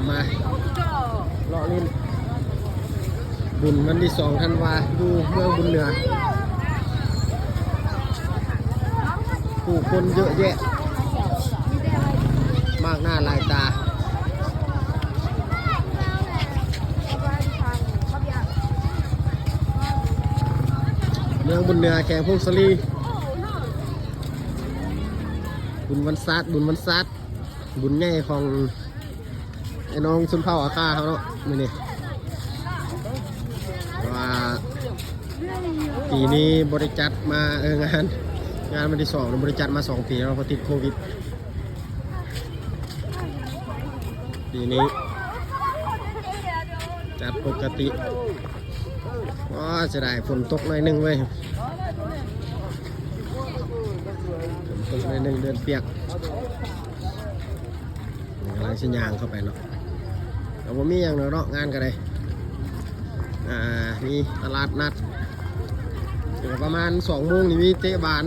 ມາເລາະຫຼິ້ນບຸນວັນທີສອງທັນວາ ຢູ່ເມືອງບຸນເໜືອ ຜູ້ຄົນເຍອະແຍະ ມາກໜ້າຫຼາຍຕາ. ເມືອງບຸນເໜືອ ແຂວງຜົ້ງສາລີ ບຸນວັນຊາດ ບຸນວັນຊາດ ບຸນໃຫຍ່ຂອງໄອ້ນ້ອງຊົນເຜົ່າອາຄ່າເຮົາເນາະ ມື້ນີ້ ວ່າປີນີ້ບໍ່ໄດ້ຈັດມາ ເອີ ງານ ງານວັນທີສອງບໍ່ໄດ້ຈັດມາສອງປີແລ້ວ ເພາະຕິດໂຄວິດ. ປີນີ້ຈັດປົກກະຕິ. ໂອ້ ເສຍດາຍຝົນຕົກໜ້ອຍໜຶ່ງເວີຍ ຝົນຕົກໜ້ອຍໜຶ່ງ ເດີນປຽກ. ກຳລັງຊິຍ່າງເຂົ້າໄປເນາະ ກໍບໍ່ມີຫຍັງດອກເນາະ ງານກໍໄດ້ ອ່າ ມີຕະຫຼາດນັດ ກໍປະມານສອງໂມງນີ້ມີເຕະບານ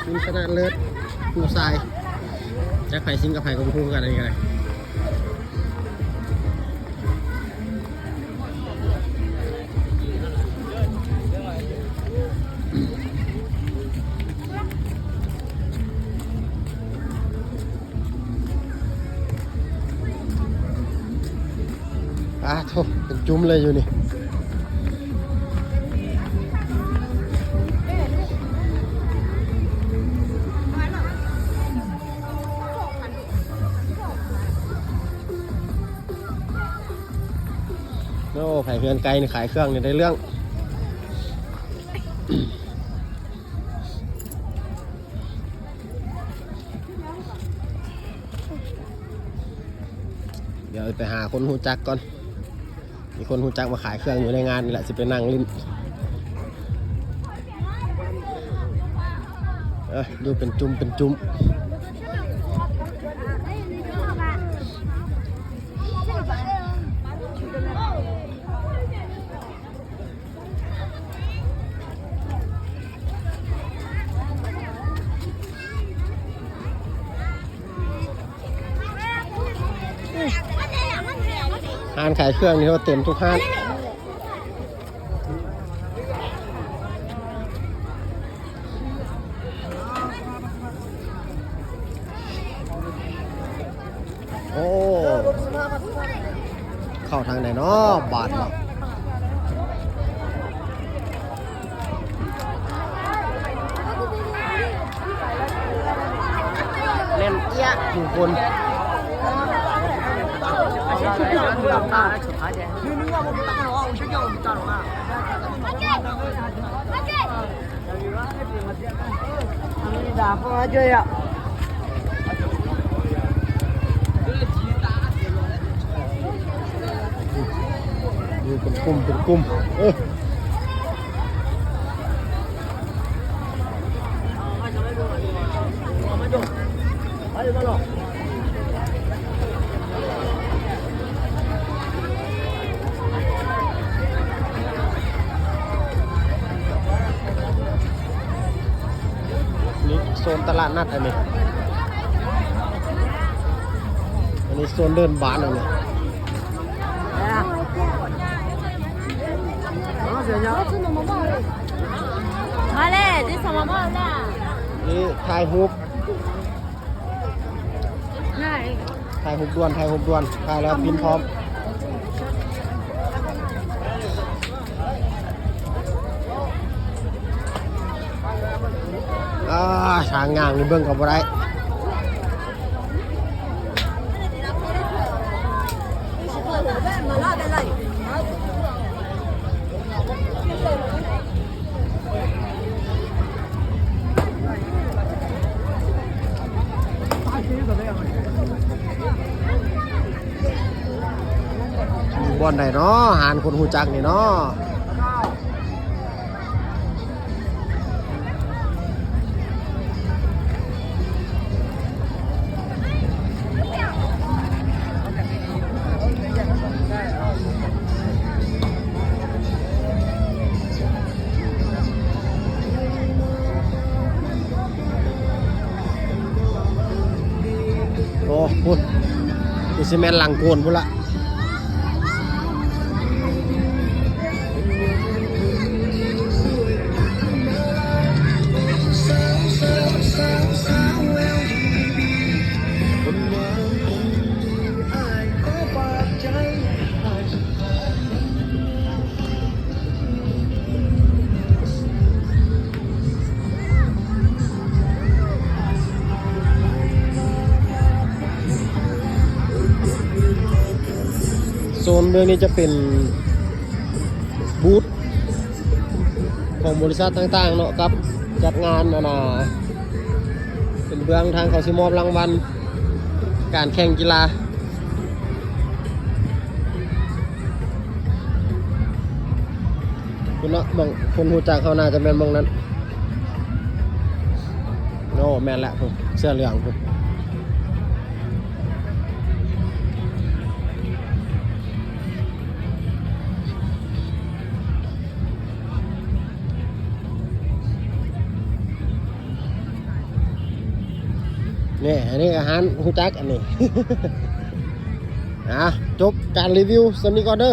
ຊິງຊະນະເລີດຜູ້ຊາຍ ຈັກໃຜຊິງກັບໃຜກໍບໍ່ຮູ້ຄືກັນ ອັນນີ້ກໍໄດ້. ອາໂທ້ ເປັນຈຸ້ມເລີຍຢູ່ນີ້. ໂອ້ ໃຜເຮືອນໃກ້ນີ້ຂາຍເຄື່ອງນີ້ໄດ້ເລື່ອງ. ດຽວໄປຫາຄົນຮູ້ຈັກກ່ອນ ມີຄົນຮູ້ຈັກມາຂາຍເຄື່ອງຢູ່ໃນງານນີ້ແຫຼະ ຊິໄປນັ່ງຫຼິ້ນ. ເອີ ຢູ່ເປັນຈຸ້ມເປັນຈຸ້ມ. ຮ້ານຂາຍເຄື່ອງນີ້ເຕັມທຸກຮ້ານ. ໂອ້ ເຂົ້າທາງໃດເນາະບາດນີ້? ແໜ້ນເອີຍະ ຜູ້ຄົນ. ຢູ່ເປັນກຸ່ມເປັນກຸ່ມ ເອີ. ນີ້ໂຊນຕະຫຼາດນັດອັນນີ້ ອັນນີ້ໂຊນເດີ່ນບ້ານອັນນີ້. Allez, descends, maman, là. ນີ້ຖ່າຍຮູບ ຖ່າຍຮູບດ່ວນ ຖ່າຍຮູບດ່ວນ ຖ່າຍແລ້ວປິ່ນພ້ອມ. ອາ ທາງຍ່າງນີ້ເບິ່ງກໍບໍ່ໄດ້. ຢູ່ບ່ອນໃດເນາະ ຮ້ານຄົນຮູ້ຈັກນີ້ເນາະ? ໂອ້ ພຸ້ນ ຄືຊິແມ່ນຫຼັງໂກນພຸ້ນລະ. ໂຊນເບື້ອງນີ້ຈະເປັນບູດຂອງບໍລິສັດຕ່າງໆເນາະ ກັບຈັດງານ ອັນນ່າ ເປັນເບື້ອງທາງເຂົາຊິມອບລາງວັນການແຂ່ງກິລາ. ພຸ້ນເນາະ ໝ່ອງຄົນຮູ້ຈັກເຮົາໜ້າຈະແມ່ນໝ່ອງນັ້ນ. ໂອ້ ແມ່ນແຫຼະ ພຸ້ນ ເສື້ອເຫຼືອງພຸ້ນ. ນີ້ ອັນນີ້ກໍຮ້ານຮູ້ຈັກອັນນີ້. ອ່ະ ຈົບການຣີວິວສ່ຳນີ້ກ່ອນເດີ.